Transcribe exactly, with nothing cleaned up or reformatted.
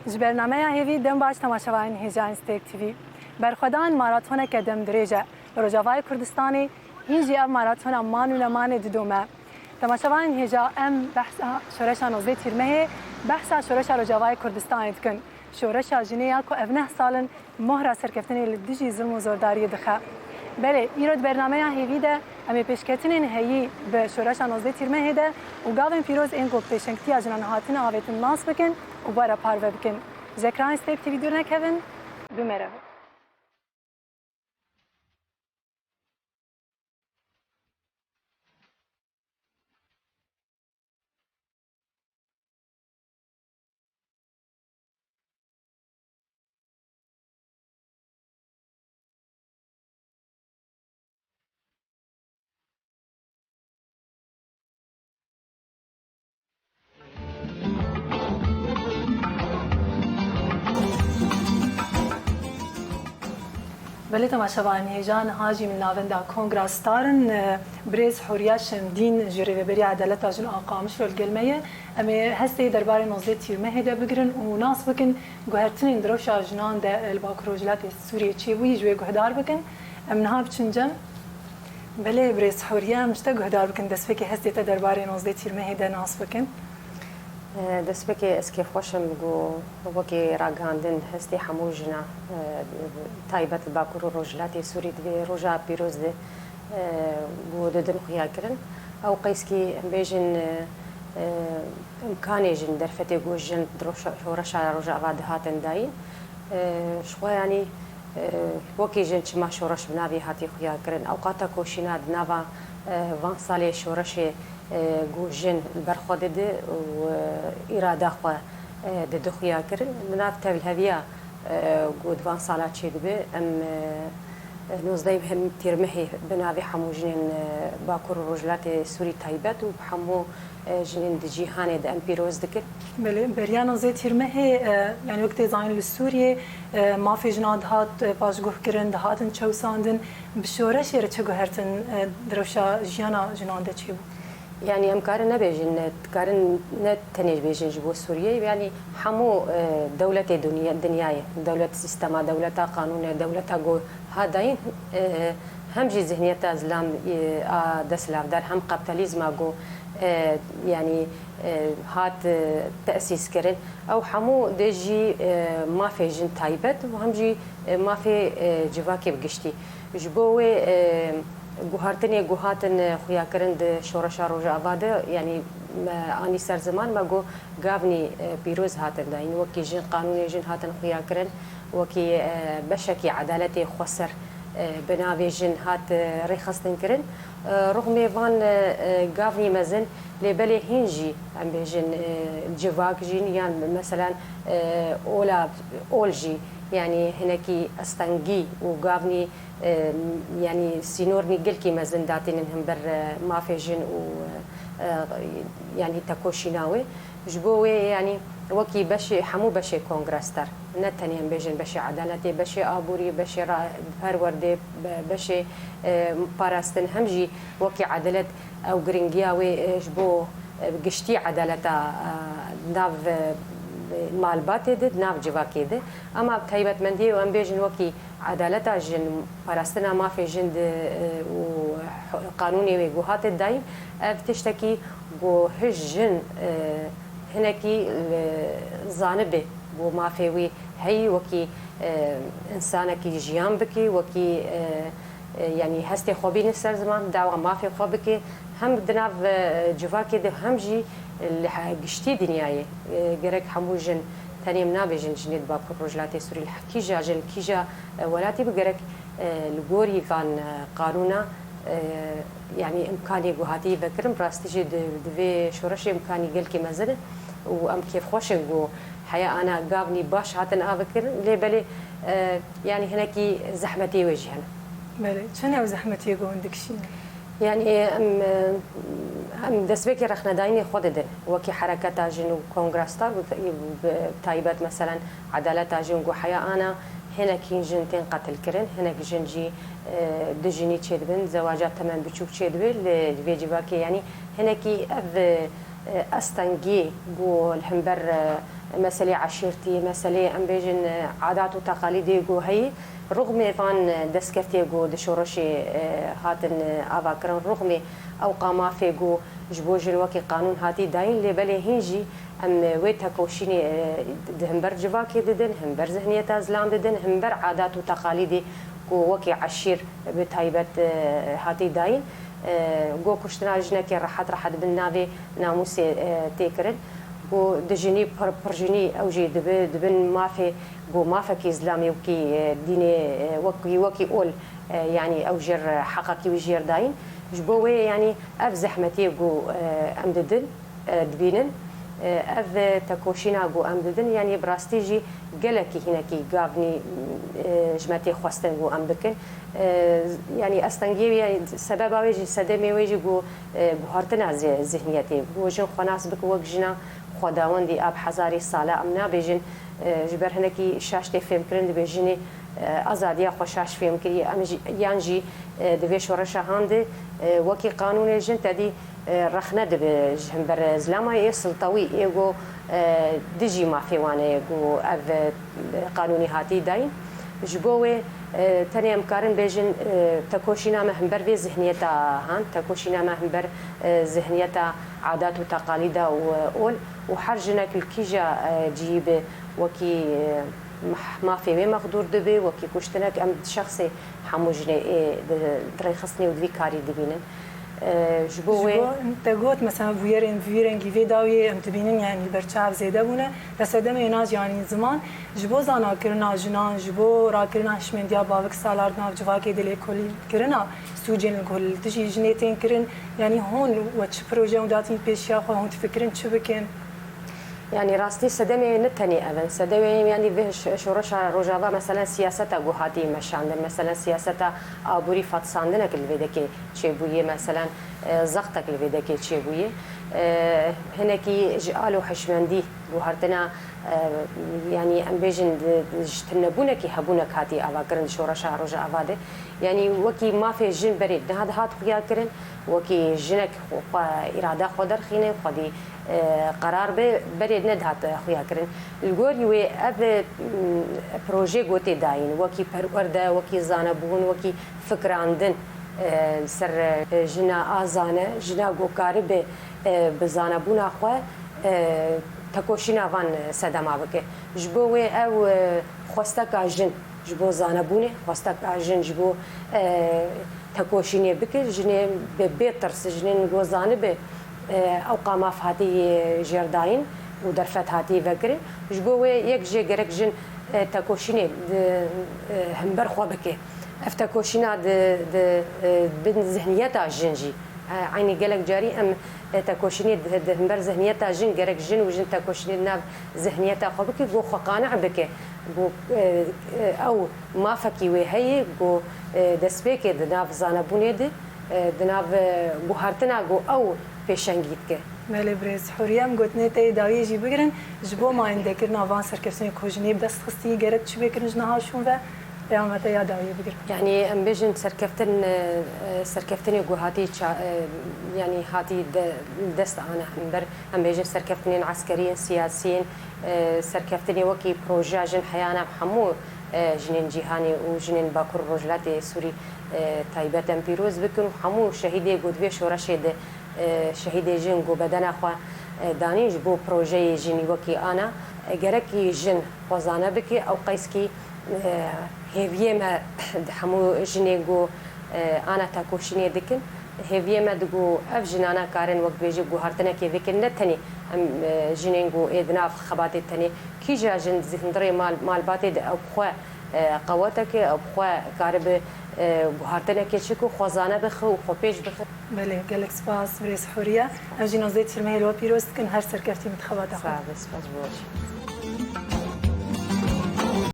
Ji bernameya hêvî dem baş temaşevanên hêja Stêrk T V. Berxwedan maratoneke demdirêj e. Li Rojavayê Kurdistanê hîn jî ev maratona man û nemanê didome. Temaşevanên hêja, em behsa şoreşa nozdeh Tîrmehê, behsa şoreşa Rojavayê Kurdistanê dikin. Şoreşa jinê ya ku ev neh sal in mohra serkeftinê li dijî zilm û zordariyê dixe. Belê, îro di bernameya hêvî de em ê pêşketinên heyî bi şoreşa nozdeh Tîrmehê de û gavên pîroz ên ku pêşengtiya jinan hatine avêtin nas bikin û bi we re parve bikin. Ji ekranê Stêrk T V dûr nekevin, bi me re bin. Belê temaşevanên hêja, niha jî min navenda Kongra Star in. Birêz Huriya Şemdîn ji Rêveberiya Edaleta Jin a Qamişlo li gel me ye. Em ê hestê derbarê nozdeh Tîrmehê de bigirin û nas bikin guhertinên di rewşa jinan de li Bakur Rojhilatê Sûriyê çêbûyî ji wê guhdar bikin. Em niha biçin cem. Belê, birêz Huriye, em ji te guhdar bikin, destpêkê hestê te derbarê nozdeh Tîrmehê de nas bikin. Destpêkê ez kêfxweş im ku wekî ragihandin hestê hemû jina, e, taybet li Bakur û Rojhilatê Sûrî di vê roja pîroz de, e, ku didin xuya kirin. Ew qeyskî em bêjin, e, e, imkanê jin derfetê ku jin di roşa-, şoreşa Rojava dihatin dayîn. E, ji xwe yanî, e, wekî jin çima şoreş bi navî hatî xuya kirin? Ewqata koşîna di nava, e, van salê şoreşê, e, ku jin li ber xwe didi û, e, îrada xwe, e, didi xuya kirin. Di nav tevliheviya, e, ku di van sala çêdibe, em, e, nozdeh Tîrmehê bi navê hemû jinên, e, Bakur û Rojhilatê Sûrî taybet û bi hemû e, jinên di cîhanê de em pîroz dikin. Belê, beriya nozdeh Tîrmehê, e, yanî wek tê zanîn li Sûriyê, e, mafê jinan dihat, e, paşguhkirin, dihatin çewsandin. Bi şoreşê re çi guhertin, e, di rewşa jiyana jinan de çêbû? Yanî em karin nebêjin, e, karin ne tenê bêjin ji bo Sûriyeyê, yanî hemû, e, dewletê dinya-, dinyayê, dewlet sîstema, dewleta qanûnê, dewleta ku hat dayîn, e, hem jî zihniyeta zilam, e, a desthilatdar, hem kapitalizma ku, e, yanî, e, hat, e, tesîs kirin. Ew hemû dê jî, e, mafê jin taybet û hem jî, e, mafê, e, civakê bi giştî. Ji bo wê, e, guhartinê ku hatin, e, xuyakirin di şoreşa Rojava de, yanî me anî ser ziman me ku gavnî, e, pîroz hatin dayîn. Wekî jin, qanûnê jin hatin xuyakirin, wekî, e, beşekî edaletê xweser, e, bi navê jin hat, e, rêxistin kirin. E, rixmê van, e, e, gavnî mezin, lê belê hîn jî, em bêjin, e, civak jîn yan meselan, e, ola, ol jî, yanî hinekî astengî û gavnî, e, yanî sînornî gelkî mezin datînin hember, e, mafê jin û, e, e, yanî tekoşîna wê. Ji bo wê, yanî wekî beşê, hemû beşê Kongra Star, ne tenê em bêjin beşê edaletê, beşê aborî, beşê ra-, perwerdê, be-, beşê, e, parastin, hem jî wekî edalet ew giringiya wê, e, ji bo, e, giştî edaleta, e, nav, e, malbatê de, nav civakê de. Ema taybetmendiyê em bêjin wekî edaleta jin, parastina mafê jin di, e, û qanûnê wê ku hate dayîn, ev tiştekî ku hij jin, e, hinekî li zanibe ku mafê wî heyî wekî, e, însanekî jiyan bikî, wekî, e, e, yanî hestê xwe bîne ser ziman, dawa mafê xwe bike, hem di nav, e, civakê de hem jî li he-, giştî dinyayê, e, gerek hemû jin, tenê em nabêjin jinê di Bakur Rojhilatê Sûrî, li he-, kîja jin, kîja, e, welatî bi gerek, e, li gorî van, e, qanûna, e, yanî imkanê ku hatî vekirin, bi rastî jî di, di vê şoreşê imkanî gelkî mezin e û em kêfxweş in ku heya ana gavnî baş hatin avekirin, lê belê, e, yanî hinekî zehmetê wê jî hene. Belê, çend ew zehmetiyê ku hûn dikişînin? Yanî em, em destpêkê rexnedayînê xwe didin. Wekî hereketa jin û Kongra Star bi, bi taybet, meselen, edaleta jin ku heya ana hinek hîn jin tên qetilkirin, hinek jin jî, e, du jinî çêdibin, zewaca temen biçûk çêdibe li vê civakê. Yanî hinekî ev, e, Astengiyê ku li hember, e, meselê eşîrtî, meselê, em bêjin, e, adat û teqalîdê ku heyî, ruxmê van, e, destkeftiyê ku di şoreşê, e, hatin, e, avakirin, ruxmê ewqa mafê ku ji bo jin wekî qanûn hatî dayîn, lê belê hîn jî em, e, wê tekoşînê, e, di hember civakê didin, hember zihniyeta zilam didin, hember adat û teqalîdê ku wekî eşîr bi taybet, e, hatî dayîn, e, go kuştina jinekê rehet rehet bin navê namûsê, e, tê kirin. Go di jinî pir, pirjinî ew jî dibi, dibin mafê, go mafekî zilamî wekî, e, dînê, e, wekî, wekî ol, e, yanî ew jêr, e, heqekî wî jêr dayîn. Ji bo wê, yanî ev zehmetiyê go, e, em didin, e, dibînin. E, ev, e, tekoşîna ku em didin, yanî bi rastî jî gelekî hinekî gavnî, e, ji me tê xwestin ku em bikin. E, yanî astengiyê wê, yanî sebeba wê jî, sedemê wê jî ku, e, guhartina zi-, zihniyetê, ku jin xwe nas bike wek jina xwedawendî a bi hezarî sala. Em nabêjin, e, ji ber hinekî şaş tê fêmkirin, dibê jinê, e, azadiya xwe şaş fêm kiriye. Em jî, yan jî, e, di vê şoreşa han de, e, wekî qanûnê jin tedî, e, rexne dibe ji hember zilama yê siltewî, ê go, e, dijî mafê wan e, go ev, e, qanûnî hatî dayîn. Ji bo wê, e, tenê em karin bêjin, e, tekoşîna me hember vê zihniyeta han, tekoşîna me hember, e, zihniyeta adat û teqalîda û, e, ol û her jinek li kîja, e, cihî be wekî, e, mah-, mafê wê mexdûr dibe, wekî kuştinek, em şexsê hemû jinê ê di, di rêxistinê û di vî karî dibînin. E, ji bo Ji wê bo te got, mesela, bûyerên vî rengî vê dawiyê em dibînin, yanî li ber çav zêde bûne. Te sedemê nas, yanî ziman, ji bo zanakirina jinan, ji bo rakirina hişmendiya bavik salar di nav civakê de lêkolînkirina sûcên li gor li dijî jinê tên kirin, yanî hûn we çi proje hûn datin pêşiya xwe, hûn difikirin çi bikin? Yanî rastî sedemê ne tenê ev in. Sedemê, yanî vê ş-, şoreşa Rojava, meselen siyaseta ku hatî meşandin, meselen siyaseta aborî fetsandinek li vê dekê çêbûye, meselen, e, zextek li vê dekê çêbûye. E, hinekî ji alo hişmendî guhartina, e, yanî em bêjin di, di ji tunebûnekî hebûnek hatî avakirin di şoreşa Rojava de. Yanî wekî mafê jin berê niha dihat xuya kirin, wekî jinek xwe, xwe îrada xwe derxîne, xwedî, e, qerar be, berê nedihat xuya kirin. Li gorî wê ev, e, projê gotê dayîn, wekî perwerde, wekî zanebûn, wekî fikirandin, e, li ser, e, jina a zane, jina ku karibe, e, bi zanebûna xwe, e, tekoşîna van sedema bike. Ji bo wê ew, e, xwesteka jin ji bo zanebûnê, xwesteka jin ji bo, e, tekoşînê bike, jinê bi bê tirs, jinên ku zanibe, e, ewqa maf hatî jêrdayîn û derfet hatî vekirin. Ji bo wê yek jê gerek jin, e, tekoşînê di, e, hember xwe bike. Ev tekoşîna di, di, e, bin zihniyeta jin jî. E, eynî gelek carî em, e, tekoşînê di, di hember zihniyeta jin, gerek jin û jin tekoşînê di nav zihniyeta xwe bike, ku xwe qane bike. Ku, e, e, ew mafekî wê heye, ku, e, destpêkê di nav zanebûnê de, e, di nav, e, guhartina ku ew pêşengî dike. Belê birêz Huriye, em gotinê te yê dawiyê jî bigirin. Ji bo mayîndekirina van serkeftinên ku jinê bi dest xistî, gerek çi bê kirin ji niha şûn ve? Peyama te ya dawiyê bigirin. Yanî em bêjin serkeftin, e, e, serkeftinê ku hatî ça-, e, yanî hatî de, dest ana hember, em bêjin serkeftinên eskeriyên, siyasiyên, e, serkeftinê wekî projeya Jin Heyana hemû, e, jinên cîhanê û jinên Bakur Rojhilatê Sûrî, e, taybet em pîroz bikin û hemû şehîdê ku di vê şoreşê de, e, şehîdê jin ku bedena xwe, e, danîn ji bo projeyê jinî wekî ana, e, gerekî jin xwezane bike, ew qeyskî, e, hêviyê me di hemû jinên ku, e, ana tekoşînê dikin, hêviyê me di ku ev jinana karin wek bêjî guhartinekê bikin, ne tenê em, e, jinên ku ê di nav xebatê tenê, kîja jin di hundirê mal, malbatê de ew bi xwe, e, qeweteke, ew bi xwe karibe, e, guhartinekê çi ku xwezane bixe û xwe pêş bixe. Belê, gelek spas birêz Huriye. Em jî nozdeh Tirmehê li we pîroz dikin, her serkeftî bi xebata xwe. Sağ be, spas bo.